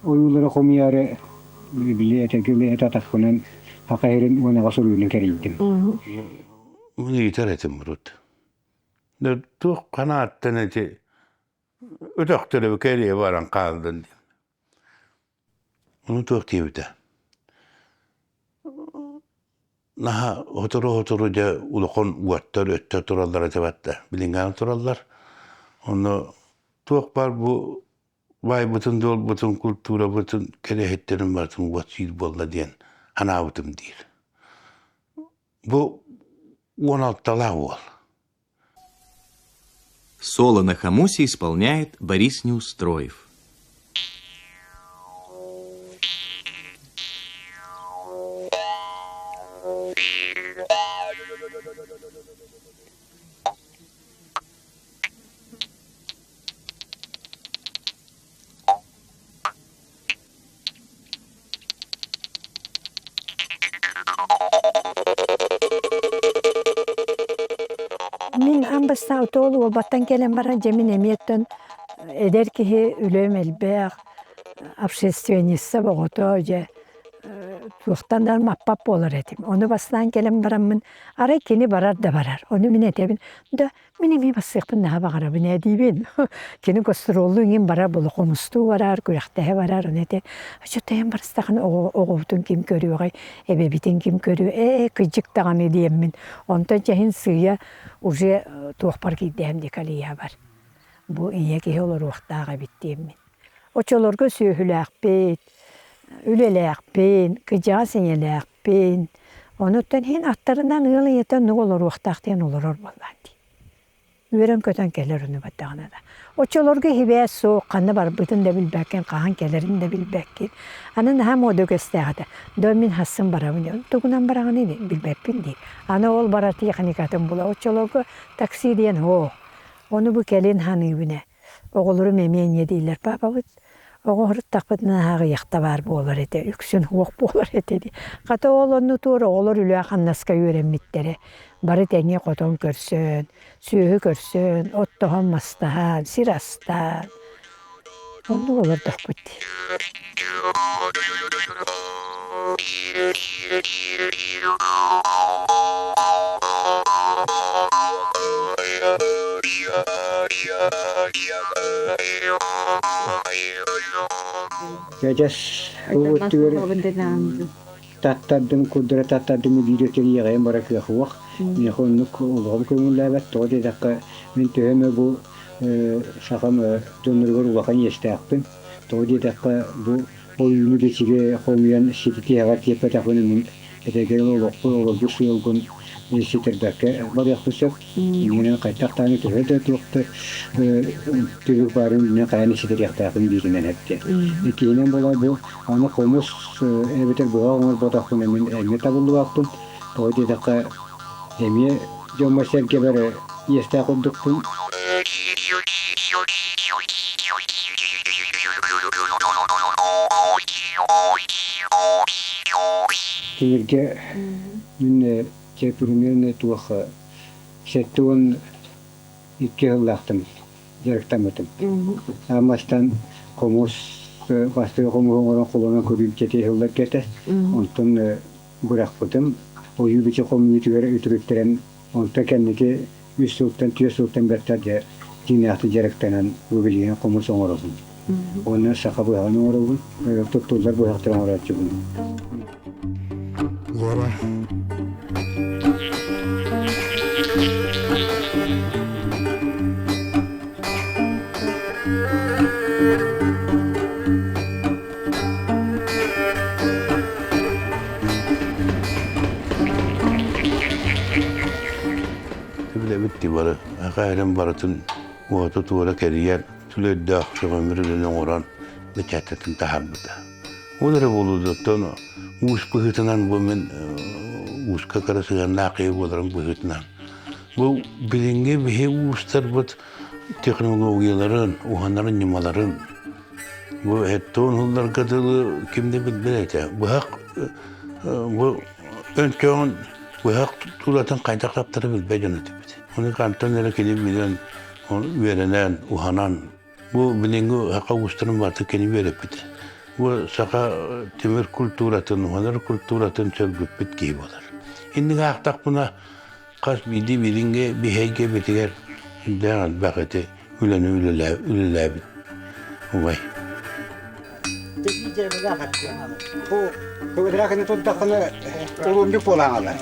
ойуулары хомуйаары били этэргэ эт атахпынан Саха сирин уонаҕа суруйууну кэрийдим. Мин ыйытар этим урут. Туох ханааттан эти өтөхтөрө кэлиэ баран хаалдын диэн. Ону туох диэбитэ? Наһаа сотору-сотору дьэ улахан уоттар өттө тураллар этэ батта. Билиҥҥээн тураллар. Онно туох баар бу баайбытын-дуолбутун, культурабытын, кэрэһиттэрин барытын уот сиир буолла диэн санаабытым диир. Бу 16-лаах уол. Соло на хомусе исполняет Борис Неустроев. Мин аан бастаан отуол уолбаттан кэлэн баран дьэ мин эмиэттэн эдэр киһи үлэм элбэх, общественница оҕото дьэ туохтан да маппат буолар этим. Ону бастаан кэлэн бараммын арай кини барар да барар. Ону мин этэбин да Мин эмиэ бассыахпын наһаа баҕарабын ээ диибин. Кини гастроллуу иҥин барар, була хомустуу барар, күрэхтэһэ барар, ону этэ оччотойон барыстаҕына оҕобутун ким көрүөҕэй, эбэбитин ким көрүө, ээ кыдьык даҕаны диэммин. Онтон чэһин сыыйа уже туохпар киирдэһим дии колеябар. Бу ийэ киһи олоруохтаах эбит диэммин. Оччолорго сүөһүлээхпит, үлэлээхпин, кыдьаҕас ийэлээхпин. Онуттан иһин аттарынан ыал ийэтэ оннук олоруохтаах диэн олорор буоллаан дии. Үөрэн-көтөн кэлэр ону баттаҕына да. Оччолорго сибээс суох, ханна барбытын да билбэккин, хаһан кэлэрин да билбэккин. Аны наһаа муода үгэстээх этэ. Доо мин хассын барабын диэн. Тугунан бараҕыный диэн билбэппин дии. Аны ол барар тиэхиникатын була. Оччолорго такси диэн һуох. Ону бу кэлин ханыыбын ээ. Оҕолорум эмиэ инньэ дииллэр, паапабыт оҕо сырыттахпытына аҕыйахта баар буолар этэ, үксүн суох буолар этэ дии. Хата ол онно туора оҕолор үлэ-хамнаска үөрэммиттэрэ. Бары тэҥҥэ хотон көрсөн, сүөһү көрсөн, оттоһон-мастаһан, сир астаан оннук олордохпут дии. Дьэдьэс ылбыттыгар таттардым, курдара таттардым биир өтөр иэҕэйэн бара кыах уох. Миэхэ оннук олоҕум көҥүллээбэт. Тоҕо диэтэххэ, мин төһө эмэ бу сахам дьонноругар улахан иэстээхпин. Тоҕо диэтэххэ, бу ойууну бичиги хомуйан сититиэҕэр тиэппэтэхпинэ мин этэргэ олохпун олорбут сыалгын ситэрбэккэ барыахпын сөп. Иннинэн хайдах даҕаны төһө да туох да түбүк баарын иннинэн хайаан ситэриэхтээхпин бииринэн эттэ. Иккиһинэн буолар бу аны хомус эбэтэр быһа оҥорботохпуна мин эмиэ табыллыбаппын. Тоҕо диэтэххэ эмиэ дьоммор-сэргэбэр иэстээх курдукпун. Тимиргэ мин примерно туох 72 сыллаахтым дьарыктаммытым. Аммастан хомус бастакы хомуһу оҥорон холонон көрүүм чэти сылларга этэ. Онтон бырахпытым. Ойуу-бичик хомуйуутугар үтүрүттэрэн онтон кэнники үс сылтан, түөрт сылтан бэртэр дьэ дьиҥнээхтик дьарыктанан бу билигин хомус оҥоробун. Уонна саха быһаҕын оҥоробун, туттуллар быһахтары оҥорооччубун. Лора. Билэбит дии бары. Хайрын барытын уоту туора кэрийэн, түлөйдөөх сөҕүмүр үлэни оҥорон бэчээттэтин таһаарбыта. Ол эрэ буолуоттан уус быһыытынан бу мин ууска кыра сыһыаннаах киһи буоларым быһыытынан бу билиҥҥи биһи уустарбыт технологияларын, уһанарын ньымаларын бу эттон ылларга дылы ким да билбэт этэ. Быһах бу өнчөҕүн быһах тулатын хайдах таптары билбэт дьон этибит. Ону хантан эрэ кини билэн, үөрэнэн, уһанан бу билиҥҥи саха уустарын барыта кини үөрэппит. Бу саха тимир культуратын, уһанар культуратын сөргүппүт киһи буолар. Инник аахтахпына хас биирдии билиҥҥи биһэйгэ битигэр сүрдээх элбэх ити үлэни үлэлээбит убай. Кыбыдыраакыны турдаххына уруннук буолаҥалар.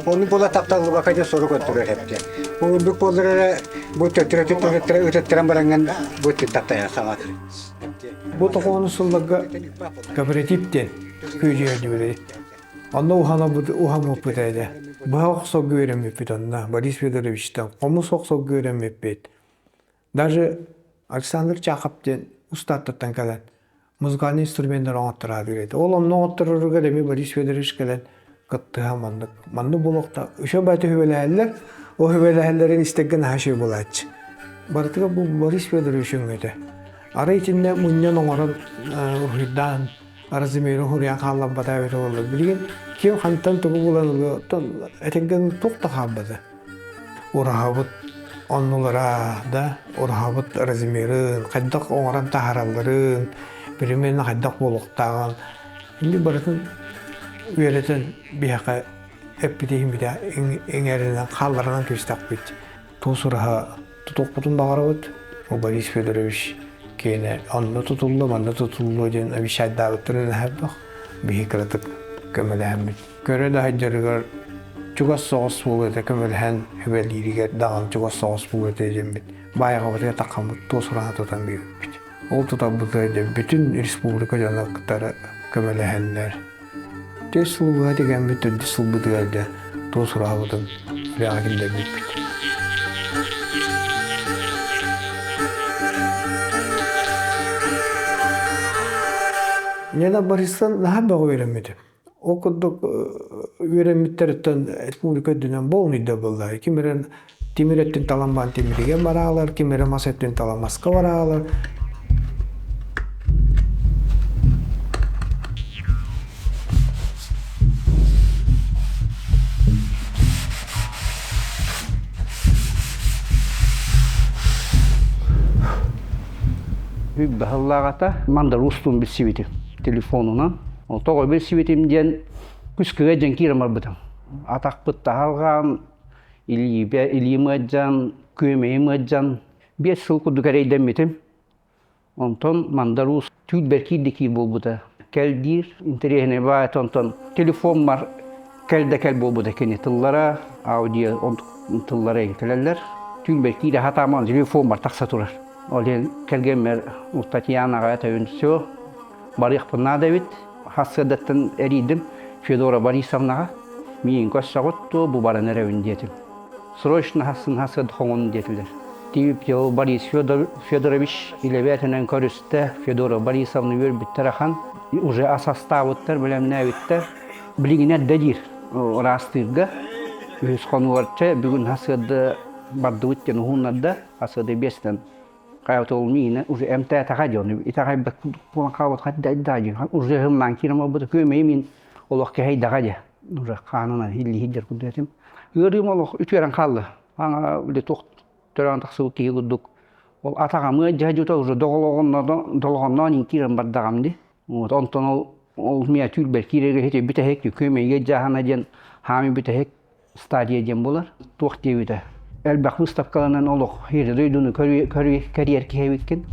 Оннук буола тапталлыбакка дьэ сорук өттүрэр эпти. Уруннук буоллар эрэ бу төттөрө төттөрө ытыттаран бараҥҥын бу таптайа саҥа. Бу тоҕоону сылларга кооператив диэн күөдьүйэрдибит. Онно уһанабыт уһаммыппыт этэ. Быһа охсорго үөрэммиппит онно Борис Федоровичтан хомус охсорго үөрэммиппит. Даже Александр Чахов диэн устааттартан кэлэн музыкальный инструменнары оҥоттороодур этэ. Ол онно оҥоттороругар эмиэ Борис Федорович кэлэн кыттыһа маннык маннык буолуохта үчүгэй баайта үһүбэлэһэллэр ол үһүбэлэһэллэрин истэргэ наһаа үчүгэй буолааччы. Барытыгар бу Борис Федорович өҥөтө. Арай итиннэ мунньан оҥорон уруһуйдаан Размеры хуруйан хаалларбата эбитэ буоллар. Билигин ким хантан тугу булан ылыа, этэргэн туох да хаалбата. Ураһабыт оннулара да, ураһабыт размерын, хайдах оҥорон таһааралларын, примерно хайдах буолуохтааҕын indi барытын үөрэтэн биһиэхэ эппитиһиммитэ иҥэринэн хаалларынан кэбистэхпит. Туос ураһа тутуохпутун баҕарабыт. Борис Федорович киэнэ онно тутуллуо, манна тутуллуо диэн обещайдаабыттарын элбэх. Биһи кыратык көмөлөһөммүт. Көрө да сылдьарыгар чугас соҕус буолуо этэ көмөлөһөн сүбэлииригэр даҕаны чугас соҕус буолуо этэ диэммит баайаҕабытыгар таххаммыт туос ураһа тутан биэрбиппит. Ол тутарбытыгар дьэ бүтүн республика дьоно кытары көмөлөһөннөр Түс сылбыга тигэммит төрдүс сылбытыгар дьэ туос ураһабытын үлэҕэ киллэрбиппит. Нена Борисовна наһаа бөҕө үөрэммитим. Ол курдук үөрэммиттэриттэн республика үрдүнэн полный да буолла. Ким эрэ тимир өттүн талан баран тимиригэ бараалар, ким эрэ мас өттүн талан маска бараалар. Баһыллааҕата мандар устун билсибитим телефонунан. Ол тоҕо билсибитим диэн күскүгэ дьэн киирэн барбытым. Атахпыт таһалҕаан, илиибэ илиим ыалдьан, күөмэйим ыалдьан 5 сыл курдук эрэйдэммитим. Онтон Мандар Уус түүл киирдэ киир буолбута. Кэл диир, интэриэһинэй баайт онтон телефоммар кэл да кэл буолбута кини тыллара, аудио тыллара кэлэллэр. Түүл киирэ хатааман телефоммар тахса турар. Ол иһин кэргэммэр Татьянаҕа этэбин все, барыахпын наада эбит. Хассыадаттан эрийдим Федора Борисовнаҕа. Миигин көрсөҕүт дуо, бу баран эрэбин диэтим. Срочно хасын хасыад хоҥун диэтилэр. Тиийип Борис Федорович илэбээтинэн көрүстэ. Федора Борисовна үөрбүттэр ахан. Уже ас астаабыттар, бэлэмнээбиттэр. Билигин эрдэ диир ыраастыырга. Үһүс хонугар чэ бүгүн хасыады бардыбыт диэн уһуннарда. Хасыады биэстэн Хайа миинэ уже эмтээтэҕэ дьону итэҕэйбэт буолан хаалбыт хадда уже һымнаан киирэн барбыта күөмэйи мин олох кэһэйдэҕэ дьэ уже хаанынан иллиһиддэр курдук этим ыарыым олох үтүөрэн хаалла аҥа били туох төрөөн тахсыбыт киһи курдук ол атаҕамыа дьэ уже долоҕонноон киирэн бардаҕым ди вот онтон ол ол миэ түүрбэр киирэргэ хити бүтэһик күөмэйгэ дьаһана диэн хаамый бүтэһик стадия диэн буолар. Туох диэбитэ. Элбэх выставкаланан олох хири дойдуну кэрийэр киһи эбиккин.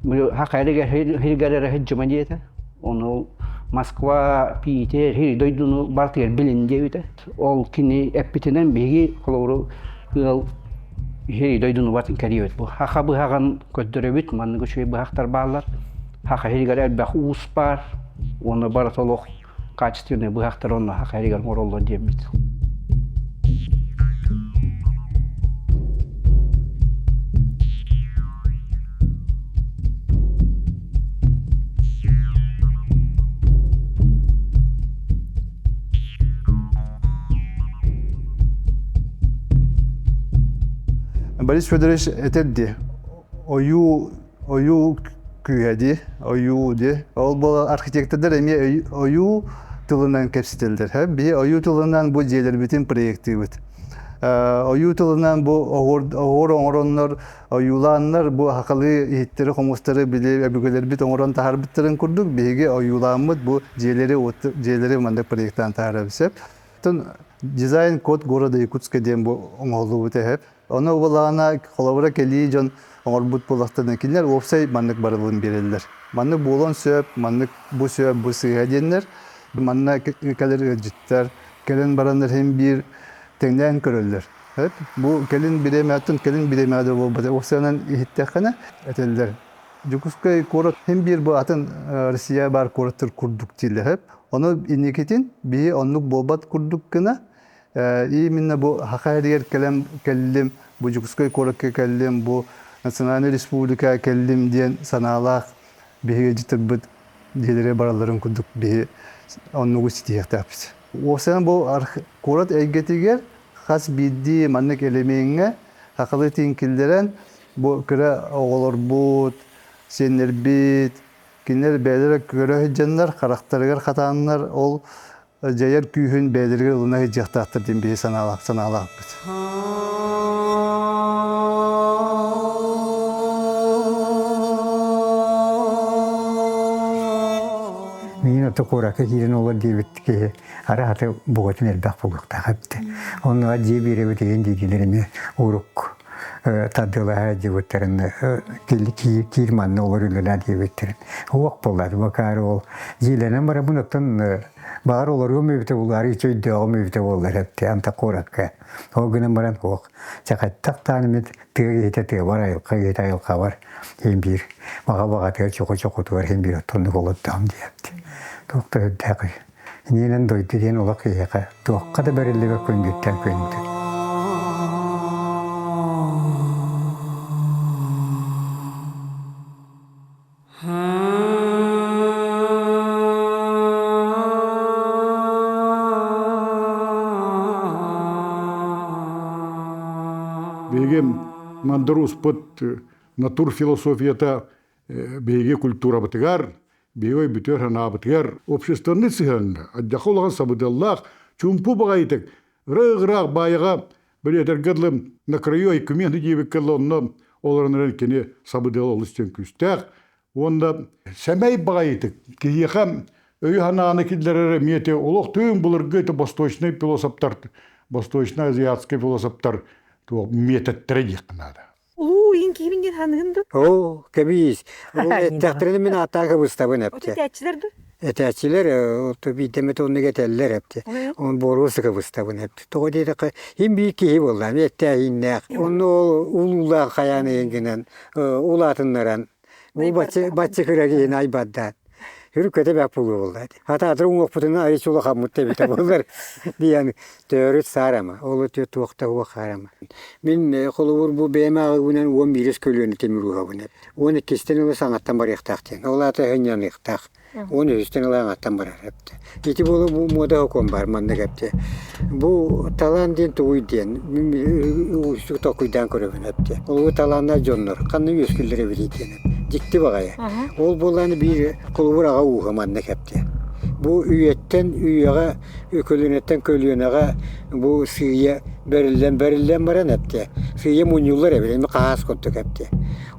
Хакайрыгар эрэ сылдьыма диэтэ. Ону Москва, Питер, хири дойдуну барытыгар билин диэбитэ. Ол кини эппитинэн биһиги холобуру ыал хири дойдуну батын кэрийэбит. Бу хаха быһаҕын көрдөрөбүт, маннык үчүгэй быһахтар бааллар. Хаха хиригэр элбэх уус баар. Уонна барыта олох качественный быһахтар онно хахайыгар оҥороллор диэммит. Борис Федорович этэр дии, ойуу ойуу күүһэ дии, ойуу дии. Ол буола архитектордар эмиэ ойуу тылынан кэпсэтэллэр. Биһи ойуу тылынан бу дьиэлэрбитин проектыыбыт. Ойуу тылынан бу оһуор оҥороннор, ойуулааннар бу хахалыы иһиттэри, хомустары били өбүгэлэрбит оҥорон таһаарбыттарын курдук биһиги ойуулааммыт бу дьиэлэри дьиэлэри маннык проектаан таһаарабыт сөп. Оттон дизайн-код города Якутска диэн бу оҥоһуллубут эһэп. Ону убалаана холобура кэлии дьон оҥорбут буоллахтарына кинилэр уопсай маннык барылын биэрэллэр. Маннык буолуон сөп, маннык бу сөп, бу сыыһа диэннэр. Манна кэлэр ыалдьыттар кэлэн бараннар иһин биир тэҥнээн көрөллөр. Бу кэлин бириэмэттэн кэлин бириэмэҕэ да буолбата. Уопсайынан иһиттэххинэ этэллэр. Дьокуускай куорат иһин биир бу атын Россия баар куораттар курдук дииллэр. Ону инникитин биһи оннук буолбат курдук гына именно бу Саха сиригэр кэлэн кэллим, бу Дьокуускай куоракка кэллим, бу национальнай республика кэллим диэн санаалаах биһиги дьытырбыт дьиэлэри баралларын курдук биһи оннугу ситиһиэхтээхпит. Уопсайынан бу куорат эйгэтигэр хас биирдии маннык элэмиэҥҥэ сахалыы тиин киллэрэн бу кыра оҕолорбут, сиэннэрбит, кинилэр бэйэлэрэ көрө сылдьаннар, харахтарыгар хатааннар ол дьайар күүһүн бэйэлэригэр ылына сылдьыахтаахтар диэн биһи санаалаах санаалаахпыт. Миин ото куоракка киирэн олор диэбит киһи арааты бугатын элбэх буолуохтаах эбит. Онно дьиэ биэрэбит игин диидилэр эмиэ урук тардыалаһа дьыбыттарын киир манна олор үлэлээ диэбиттэрин. Уох буоллар бакаары ол дьиэлэнэн барабын оттон баҕар олоруом эбитэ булаары өйдөөҕүм эбитэ буоллар эпти анта куоракка. Ол гынан баран уох чахаттах таанымит тыа киһитэ тыабар айылха киһитэ айылхабар иһин биир баҕа баҕатыгар чоку чокутугар иһин биир оттоннук олордоҕум диэбит. Туох да үрдээх Иннинэн дойду диэн олох киһиэхэ туохха да бэриллибэт күндүттэн күндү. Биһиги мандар успут натур философията биһиги культурабытыгар, биһиги өйбүтүгэр санаабытыгар общественный сыһыаҥҥа адьаха улахан сабыдыаллаах чуумпу баҕайытык ыраах-ыраах баайаҕа бэлиэтэргэ дылы на краю айкумены диэбиккэ дылы онно олорон эрэн кини сабыдыала олус диэн күүстээх уонна сэмэй баҕайытык киһиэхэ өйү-санааны киллэрэр эмиэ ити олох тыын былыргы ити восточный философтар восточно азиатскай философтар туох миэтэттэрэ диэххэ наада Улуу иин киһибин диэн ханыгын ду? Оо, кэбиис. Ол эттэхтэринэ мин ааттаах кыбыстабын эпте. Этээччилэр ду? Этээччилэр то биирдэ эмэ оннук этэллэр эпте. Он боруоса кыбыстабын эпте. Тоҕо диэтэххэ, иһин биир киһи буолла, эттээһиннээх. Онно ол улуулаах хайаан иһин гынан улаатыннаран бу бачча кыра киһини айбардаан Үркөтө бэк буолуо буолла. Хатаатыр уҥуохпутун айы чулахаммыт тэбитэ буоллар диэн төрүт саарама. Ол өтө туохта уох хаарама. Мин холобур бу бэйэм ааҕыыбынан 11 көлүөнэ тимир ууһабын. 12-стэн ыла саҥаттан барыахтаах диэн. Ол аата һынньаныахтаах. 13-тэн ыла аҥаттан барар эптэ. Ити буолу бу муода сокуон бар маннык эптэ. Бу талаан диэн тугуй диэн уустук толкуйдаан көрөбүн эптэ. Ол талааннаах дьоннор ханна үөскүллэр эбитий диэн. Дьикти баҕайы. Ол буоллааны биир холобур аҕа ууһа манна кэптэ. Бу үйэттэн үйэҕэ, көлүөнэттэн көлүөнэҕэ бу сыыйа бэриллэн бэриллэн баран эптэ. Сыыйа мунньуллар эбит, эми хаһаас курдук эптэ.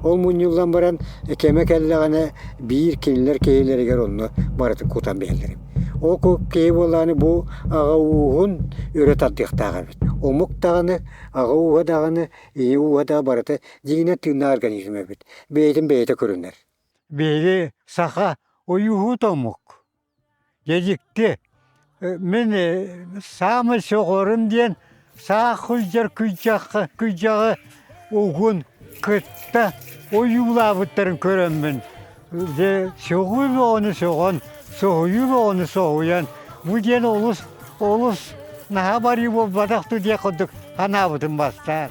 Ол мунньуллан баран кэмэ кэллэҕинэ биир кинилэр киһилэригэр онно барытын кутан биэрэллэр. Ол киһи буоллааны бу аҕа ууһун өрө тардыахтаах эбит. Омук даҕаны, аҕа ууһа даҕаны, ийэ ууһа да барыта дьиҥинэн тыыннаах организм эбит. Бэйэтин бэйэтэ көрүнэр. Биһиги саха уйуһут омук. Дьэ дьикти. Мин саамай сөҕөрүм диэн саах сылдьар күрдьэххэ күрдьэҕи угун кытта ойуулаабыттарын көрөммүн дьэ сөҕүү бөҕөнү сөҕөн, соһуйуу бөҕөнү соһуйан бу диэн олус олус наһаа барыы буолбатах дуу диэх курдук санаабытым бастаан.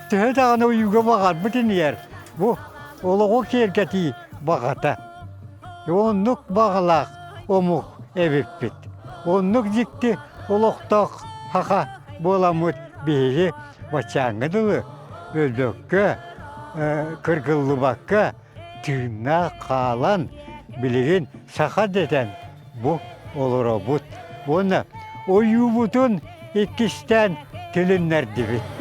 Төһө даҕаны ойууга баҕарбыт инигэр бу олоҕу киэргэтии баҕата. Оннук баҕалаах омук эбиппит. Оннук дьикти олохтоох саха буоламмыт биһиги баччааҥҥа дылы. өлбөккө, кыргыллыбакка тыыннаах хаалан билигин саха дэтэн бу олоробут. Уонна ойуубутун иккистээн тилиннэрдибит.